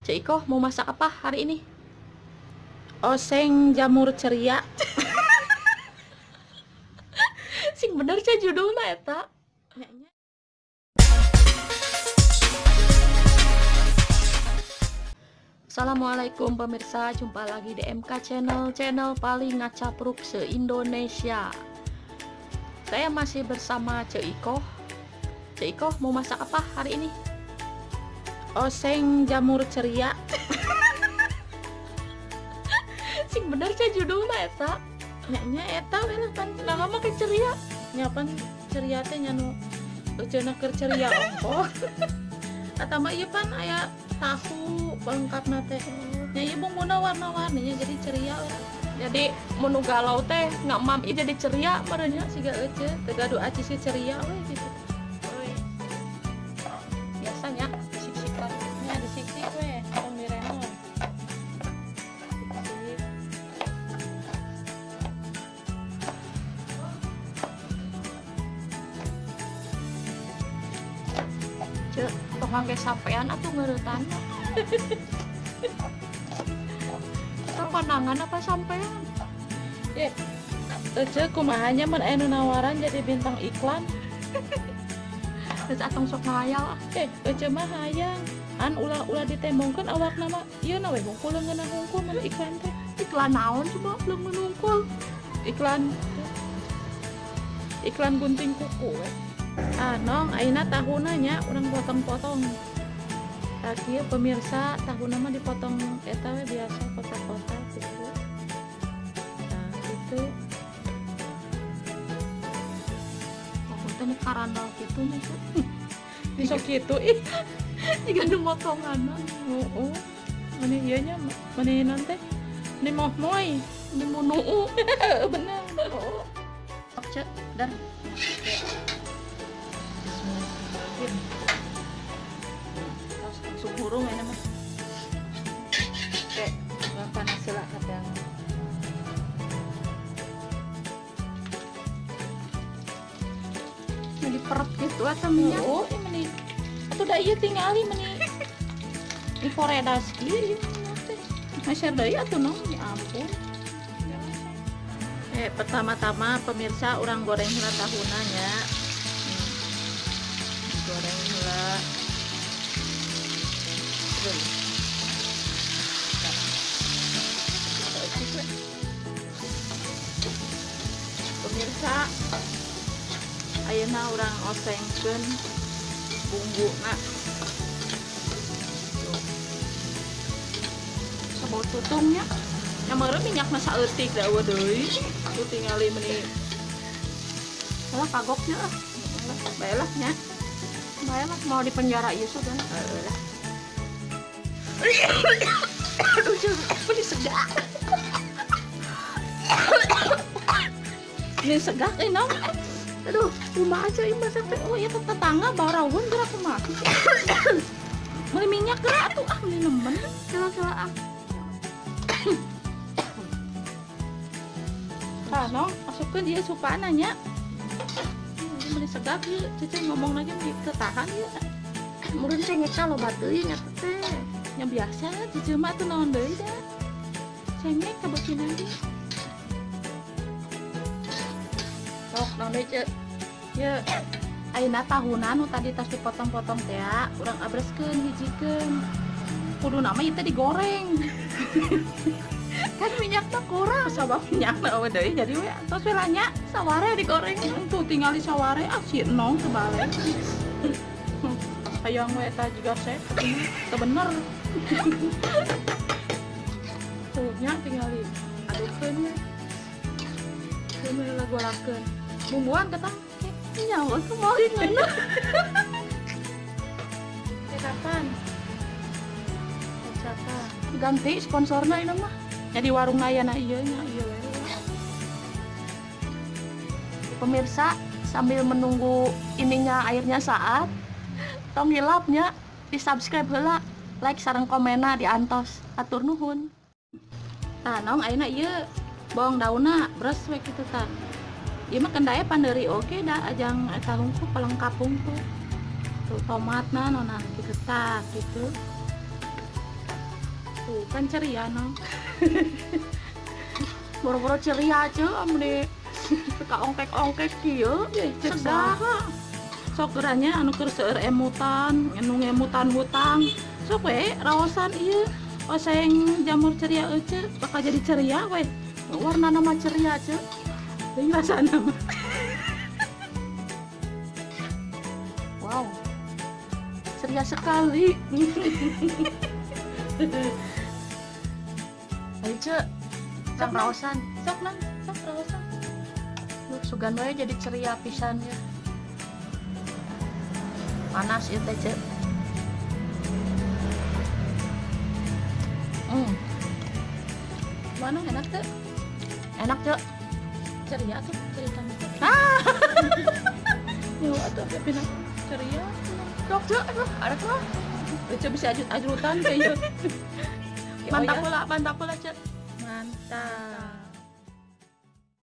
Cik Iko mau masak apa hari ini? Oseng jamur ceria. Sing bener cah judulna eta. Assalamualaikum pemirsa, jumpa lagi di MK Channel, channel paling ngacapruk se-Indonesia. Saya masih bersama Cik Iko. Cik Iko mau masak apa hari ini? Oseng jamur ceria. Sing bener cah judulna eta. Nya eta we lah pan nah make ceria. Nya pan ceria teh nya nu euceuna keur ceria ongkoh. Atama ieu pan aya tahu lengkapna teh. Nya ieu bumbuna warna-warninya jadi ceria we. Jadi mun nu galau teh ngamam ieu jadi ceria meureun nya siga euceu teu gaduh acis ge ceria we gitu. Biasanya disik-sikan. Nya disik-sik we pemirena. Cek, tong ngangge sampean atuh ngeureutana. Tong panangan apa sampean? Ece kumaha nya mun aya nu nawaran jadi bintang iklan. Geus atong sok ngayal ah. Ece mah hayang. An ulah-ulah ditembongkeun awakna mah. Ieu na we hungkul ngeunah hungkul mun iklan teh. Iklan naon coba leungeun hungkul? Iklan iklan gunting kuku we. Ah, nong ayeuna tahuna nya urang potong-potong. Tah kieu pemirsa, tahuna mah dipotong eta we biasa kotak-kotak gitu. Nah, gitu. Aku teh karandal kitu nya. Bisa kitu ih. Jiga nu motonganna. Heeh. Meni ieu nya, meni naon teh? Meni moh-moy, meni munuu. Bener. Heeh. Cek, dar. Langsung hurung ini mah. Oke, panas lah kadang. Meni perut gitu atau minyak? Oh, ini meni. Atuh da ieu tingali meni. Di foredas kieu ieu teh. Meser deui atuh nong, ya ampun. Pertama-tama pemirsa urang goreng heula tahuna nya. Goreng heula. Pemirsa, ayeuna urang osengkeun bumbuna. Sabau tutungnya. Nya meureun minyakna saeutik da eueuh deui. Tuh tingali meuni. Lah kagoknya ah. Baelah nya. Baelah mau di penjara ieu sugan. Heeh lah. Aduh, meni segak. Meni segak euy naon? Aduh, kumaha aja ieu masak teh. Oh, ieu tetangga barawun geura kumaha. Meuli minyak geura atuh ah meuni nemen. Kela-kela ah. Tah, nong, masukkeun ieu supana nya. Meni segak ieu, cece ngomong lagi meni teu tahan ieu. Meureun cengekna loba teuing atuh teh. Yang biasa cece mah atuh naon deui da. Cengek kabeuki nanti. Sok naon deui ce? Ye, ayeuna tahuna nu tadi tas dipotong-potong teh urang abreskeun hijikeun. Kuduna mah ieu teh digoreng. Kan minyakna kurang. Sabab minyakna eueuh deui jadi we tos we lah nya. Saware digoreng. Tuh tingali saware ah si enong sebalik. Hayang we eta juga seh. Teu bener. Tuh nya tingali adukeun we. Keun we lagolakeun. Bumbuan ketang. Nyawa kumaha ngeunah. Teh kapan? Teh ganti sponsorna ieu mah. Jadi warung ayana ieu nya ieu we. Pemirsa, sambil menunggu ininya airnya saat tong hilapnya di subscribe heula, like sareng komenna diantos. Atur nuhun. Tah nong ayeuna ieu bawang daunna beres we kitu tah. Ieu mah kendae pandeuri oge da ajang eta hungkul pelengkap hungkul. Tuh tomatna nonan kitu tah kitu. Tuh kan ceria no. Boro-boro ceria aja amne ka ongkek-ongkek kieu segar. Sok geranya anu keur seueur emutan, anu ngemutan hutang. Sok we raosan ieu oseng jamur ceria euceu bakal jadi ceria we. Warnana mah ceria ceu. Teuing rasana mah. Wow. Ceria sekali. Ayo ceu. Sok raosan. Sok nang, sok raosan. Duh, sugan we jadi ceria pisan ya. Panas ya teh ceu. Mana enak teh? Enak ceu. Ceria tuh ceritanya. Ah. Yo atuh pindah ceria. Sok ceu, aduh, ada tuh. Ceu bisa ajut-ajutan kayaknya. Mantap pula ceu. Mantap.